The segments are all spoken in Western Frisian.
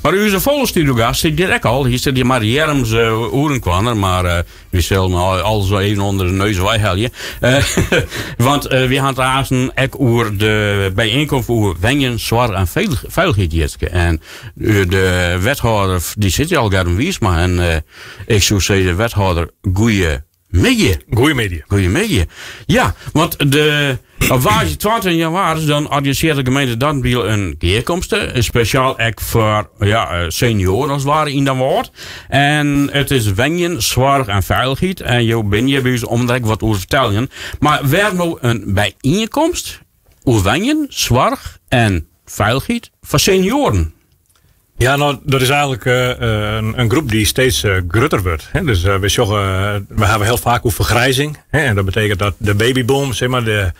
Mar ús folgjende studiogast sit hjir ek al. Hy sit hjir mar earms oer elkoar, mar wy sille alles wol even ûnder de neus weihelje. Want wy ha it aansten ek oer de bijeenkomst oer wenjen, soarch en feilichheid, Jitske. En de wethâlder, dy sit hjir al, Gerben Wiersma. En ik soe sizze, wethâlder, goeie Middei. Goeiemiddei. Goeiemiddei. Ja, want de, op woansdei 22 jannewaris dan organisearret de gemeente Dadenbiel in gearkomste. Spesjaal ek foar ja, eh, senioaren as it ware yn Damwâld. En it is wenjen, soarch en feilichheid. En jo binne hjir by ús om der ek wat oer te fertellen. Mar wêrom no in byienkomst oer wenjen, soarch en feilichheid foar senioaren? Ja, no, dat is eigenlik in groep dy't steeds grutter wurdt. Dus wy sjogge, we hawwe hiel faak oer fergrizing. En dat betekent dat de babyboom, sis mar, de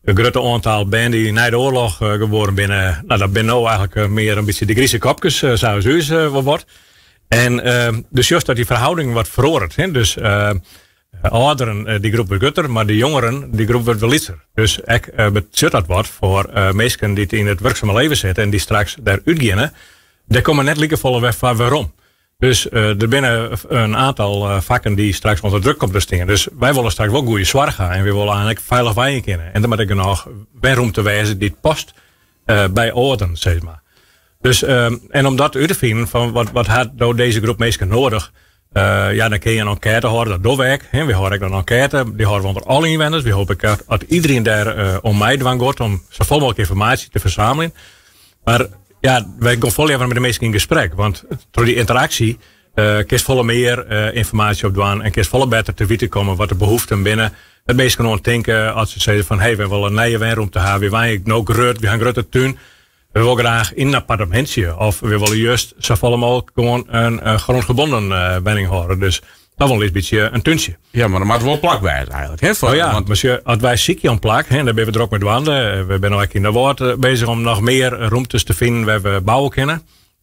grutte oantal bern dy't nei de oarloch geboren binne, no, dat binne no eigenlik mear in bytsje de grize kopkes, sa as ús wol wat. En dus sjochst dat dy ferhouding wat feroaret. Dus âlderen, dy groep wurdt grutter, mar de jongeren, dy groep wurdt wer lytser. Dus ek betsjut dat wat foar minsken dy't yn it wurksame leven sitte en dy't straks dêr útgeane. Dêr komme net likefolle wer foar werom. Dus der binne in oantal fakken dy't straks ûnder druk komme te stean. Dus wy wolle straks wol goede soarch ha en wy wolle eigenlik feilich wenje kinne. En der moat ek genôch wenromte wêze dy't past by âlderen, sis mar. Dus, en om dat út te finen, fan wat hat no dizze groep minsken noadich, ja, dan kinne je in enkête hâlde, dat dogge we ek. We hâlde ek in enkête, dy hâlde we ûnder alle ynwenners. Wy hoopje ek dat iderien dêr oan meidwaan giet om safolle mooglik ynformaasje te fersammeljen. Mar ja, wy gean folle leaver mei de minsken yn gesprek, want troch dy ynteraksje kinst folle mear ynformaasje opdwaan en kinst folle better te witten komme wat de behoeften binne. Wêr't minsken oan tinke as se sizze fan hé, wy wolle in nije wenromte ha, wy wenje no grut, wy ha in grutte tún. We wolle graach yn in appartemintsje of we wolle just safolle mooglik gewoan in grondgebonden wenning hâlde. Dus dan wol in bytsje in túntsje. Ja, mar der moat wol plak wêze eigenlik. Hè, foar, oh ja, want sjoch, as wy sykje om plak, hè, dêr binne we drok mei dwaande. We binne ek yn Damwâld bezich om noch mear romtes te finen wêr't we bouwe kinne.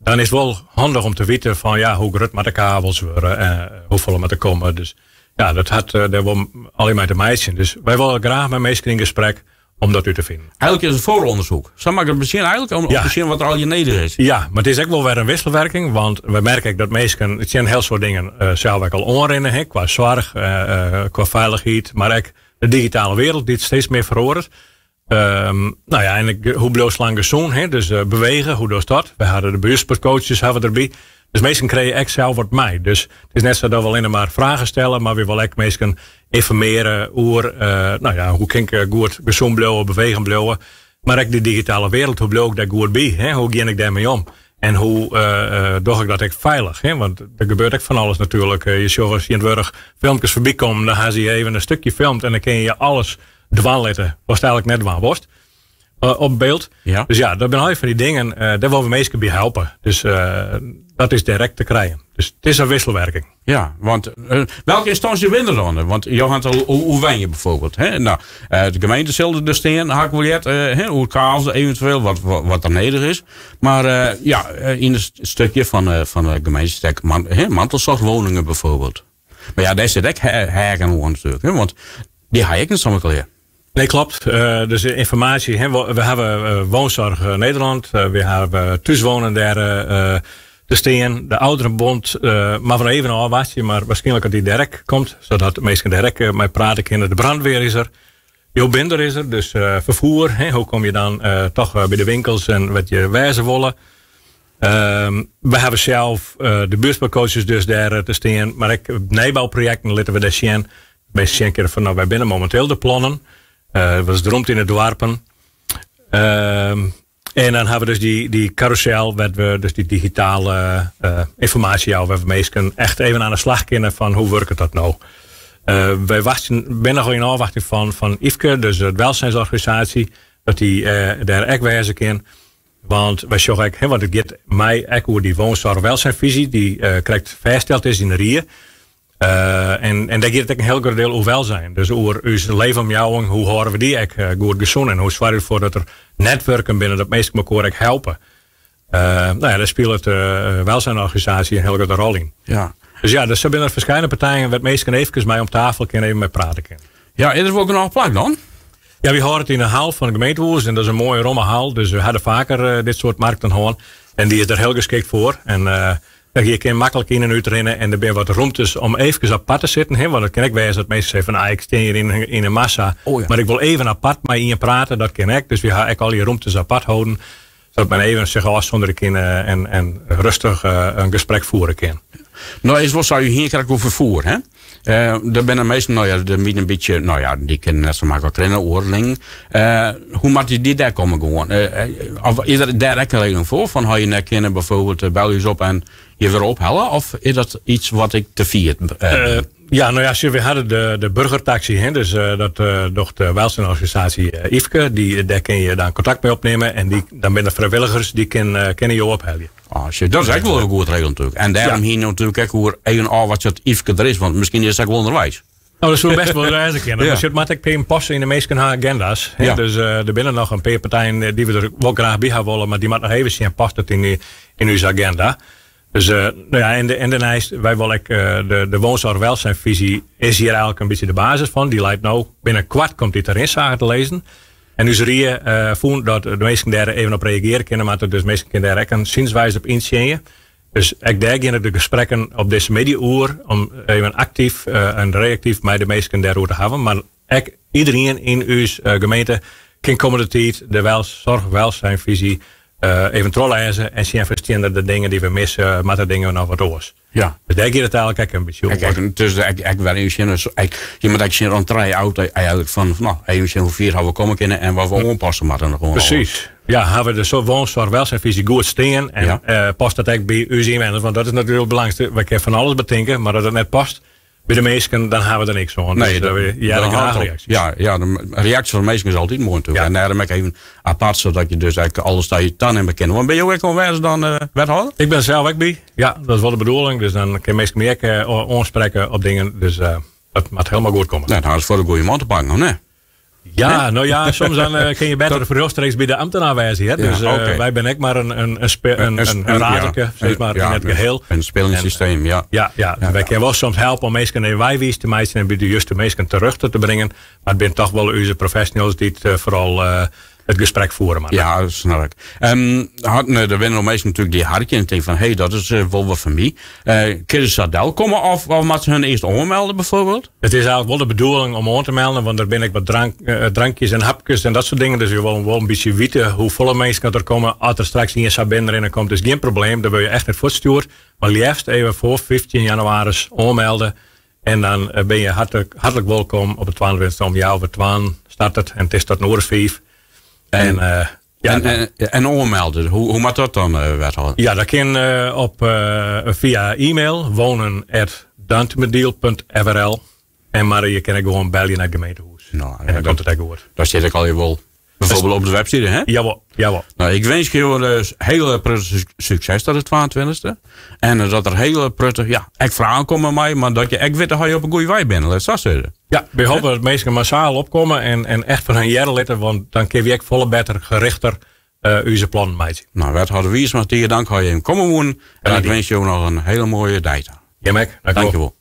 Dan is it wol handich om te witten fan ja, hoe grut moatte de kavels wurde en hoefolle moat der komme. Dus ja, dat hat dêr wol allegear mei te meitsjen. Dus wy wolle graach mei minsken yn gesprek om dat út te finen. Eigenlik is it foarûndersyk. Sa moat ik it besjen eigenlik, om te sjen wat der allegear nedich is. Ja, mar it is ek wol wer in wisselwerking, want wy merke ek dat minsken tsjin in hiel soad dingen sels ek al oanrinne, hè, kwa soarch, kwa feilichheid, mar ek de digitale wereld dy't steeds mear feroaret. No ja, en hoe bliuwst lang gesûn, hè? Dus bewege, hoe dochst dat? Wy hawwe de buertsportcoaches hawwe derby. Dus minsken krije ek sels wat mei. Dus it is net sa dat we allinne mar fragen stelle, mar wy wolle ek minsken ynformearje oer, no ja, hoe kin ik goed gesûn bliuwe, bewegen bliuwe. Mar ek de digitale wereld, hoe bliuw ik dêr goed by? Hè? Hoe gean ik dêrmei om? En hoe doch ik dat ek feilich? Hè? Want der gebeurt ek fan alles natuerlik. Je sjogge tsjintwurdich filmkes foarby kommen, dan ha se je even in stikje filmd en dan kinne je alles dwaan litte watst eigenlik net dwaan wolst op byld. Dus ja, dat binne allegear fan dy dingen, dêr wolle we minsken by helpe. Dus dat is direkt te krijen. Dus it is in wisselwerking. Ja, want welke ynstânsje binne der dan? Want jo ha it al oer wenje bijvoorbeeld. Hè? No, de gemeente sil der stean, ha ik wol heard, hè, oer kavels eventueel, wat der nedich is. Mar ja, yn it stikje fan de gemeente stek mantelsoarchwoningen bijvoorbeeld. Mar ja, dêr sit ek heakken oan natuerlik, hè, want dy ha je ek net samar klear. Nee, klopt. Dus ynformaasje, hè, we hawwe Woonzorg Nederland, we hawwe Thúswonen dêr te stean, de Ouderenbond, mar we even ôfwachtsje, mar wierskynlik dat dy dêr ek komt, sadat minsken dêr ek mei prate kinne. De brandweer is der, Jobinder is der, dus ferfier, hè, hoe komme je dan toch by de winkels en wat je wêze wolle. We hawwe sels de buertsportcoaches dus dêr te stean, mar ek nijbouprojekten litte we dêr sjen. Minsken sjen kinne fan no, wêr binne mominteel de plannen, wat is de romte yn de doarpen. En dan hawwe we dus dy karrûsel wêr't we dus dy digitale ynformaasje jouwe, wêr't we minsken echt even oan de slach kinne fan hoe wurket dat no. Wy wachtsjen, binne noch yn ôfwachting fan Yfke, dus de welsynsorganisaasje, dat dy dêr ek wêze kin. Want wy sjogge ek, want it giet my ek oer dy woonzorg-welzijnvisie, dy't krekt fêststeld is yn de rie. En dêr giet it ek in hiel grut diel oer welzijn. Dus oer ús leefomjouwing, hoe hâlde we dy ek goed gesûn en hoe soargje we derfoar dat der netwurken binne, dat minsken mekoar ek helpe. No ja, dêr spilet de welzijnorganisaasje in hiel grutte rol yn. Dus ja, dus sa binne der ferskate partijen wêr't minsken eefkes mei om tafel kinne, even mei prate kinne. Ja, is der wol genôch plak dan? Ja, wy hâlde it yn de hal fan it gemeentehûs en dat is in moaie romme hal. Dus we hawwe faker dit soart markten hân. En dy is der hiel geskikt foar. En je kinne maklik yn en út rinne en der binne wat romtes om eefkes apart te sitten. Hè, want it kin ek wêze dat minsken sizze fan ah, ik stean hjir yn in massa, Oh ja. mar ik wol even apart mei ien prate. Dat kin ek. Dus wy ha ek al dy romtes apart holden. Sadat men even sich ôfsûnderje kin en rêstich in gesprek fiere kin. No is wol sa, jo hiene krekt oer ferfier, hè? Der binne minsken, no ja, de wiene in bytsje, no ja, dy kinne net sa maklik rinne, oarlingen. Hoe moatte dy dêr komme gewoan? Of is der dêr ek in regeling foar? Fan ha je net kinne bijvoorbeeld belje ús op en je wurde ophelle? Of is dat iets wat ik te fier? Ja, no ja, sjoch, wy hawwe de burgertaxi, hè, dus dat docht de welzijnsorganisatie Yfke. Dy, dêr kinne je dan kontakt mei opnimme en dy, dan binne der frijwilligers dy kinne jo ophelje. Ah, sjoch, dat is ek wol in goed regel natuerlik. En dêrom hiene jo natuerlik ek oer even ôfwachtsje dat Yfke der is, want miskien is se ek wol ûnderweis. No, dat soe bêst wol wêze kinne. Mar it moat ek even passe yn de minsken har agenda's. Hè? Dus der binne noch in pear partijen dy't we der wol graach by ha wolle, mar dy moat noch even sjen, past it yn ús agenda. Dus, no ja, en dêrneist, wy wolle ek de woonzorg-welzijnvisie is hjir eigentlik in bytsje de basis fan. Dy leit no, binnenkoart komt dy te rinsager te lizzen. En ús rie fûn dat de minsken dêr even op reagearje kinne moatte. Dus minsken kinne dêr ek in zienswijze op yntsjinje. Dus ek dêr geane de gesprekken op dizze middei oer. Om even aktyf en reaktyf mei de minsken dêroer te hawwen. Mar ek iderien yn ús gemeente kin kommende tiid de zorg-welzijnvisie even trochlêze en sjen fan stean der de dingen dy't we misse, moatte dingen noch wat oars. Dus dêr giet it eigentlik ek in bytsje oer. Ek, dus ek, ek wer even sjen, dus ek, je moat ek sjen rûn trije auto eigentlik fan, no, even sjen hoe fier ha we komme kinne en wat we oanpasse moatte noch oan. Presys. Ja, ha we de zo woonzorg-welzijnvisie goed stean en past dat ek by ús ynwenners, want dat is natuerlik it belangrykste. Wy kinne fan alles betinke, mar as it net past by de minsken, dan ha we der niks oan. Nee, Dus we hearre dan graach hâldt op. reaksjes. Ja, ja, de reaksje fan de minsken is altyd moai natuerlik. En dêrom ek even apart, sadat je dus ek alles dat je tanimme kinne. Want binne jo ek oanwêzich dan, wethâlder? Ik bin sels ek by. Ja, dat is wol de bedoeling. Dus dan kinne minsken my ek oansprekke op dingen. Dus dat moat hielendal goed komme. Nou, dan is it foar de goede man te pakken, of net? Ja, no ja, soms dan kin je better rjochtstreeks by de ambtenaar wêze. Hè? Dus wy binne ek mar in raderke, sis mar, yn it geheel. In spilend systeem, ja. Ja, ja. Wy kinne wol soms helpe om minsken even weiwiis te meitsjen en by de juste minsken terjochte te bringen. Mar it binne toch wol ús professionals dy't foaral it gesprek fiere moatte. Ja, dat snap ik. Der binne noch minsken natuerlik dy't harkje en tinke fan, hé, dat is wol wat foar my. Kinne se sa delkomme of moatte se hun earst oanmelde bijvoorbeeld? It is eigentlik wol de bedoeling om oan te melden, want der binne ek wat drankjes en hapkes en dat soart dingen. Dus we wolle wol in bytsje witte hoefolle minsken der komme. As der straks ien sa binnenrinne komt, is gjin probleem. Dan wurde je echt net fuortstjoerd. Mar leafst even foar 15 jannewaris oanmelde. En dan binne je hartlik wolkom op de 22e om healwei twaen start it en it is tot in oere 5. En en oanmelde, hoe moat dat dan, wethâlder? Ja, dat kin fia e-mail wonen@dantumadiel.frl en mar je kinne gewoan belje nei it gemeentehûs. No, en dan komt it ek goed. Dat stiet ek allegear wol bijvoorbeeld op de webside, hè? Jawol, jawol. No, ik winskje jo dus hiele protte sukses tot de 22e. En dat der hiele protte, ja, ek fragen komme mei, mar dat je ek witte ha je op in goede wei binne, lit sa sizze. Ja, wy hoopje dat minsken massaal opkomme en echt fan har hearre litte, want dan kinne wy ek folle better gerichter ús plannen meitsje. No, wethâlder Wiersma, tige dank ha je even komme woenen. En ik winskje jo noch in hiele moaie dei ta. Jim ek. Dank je wol.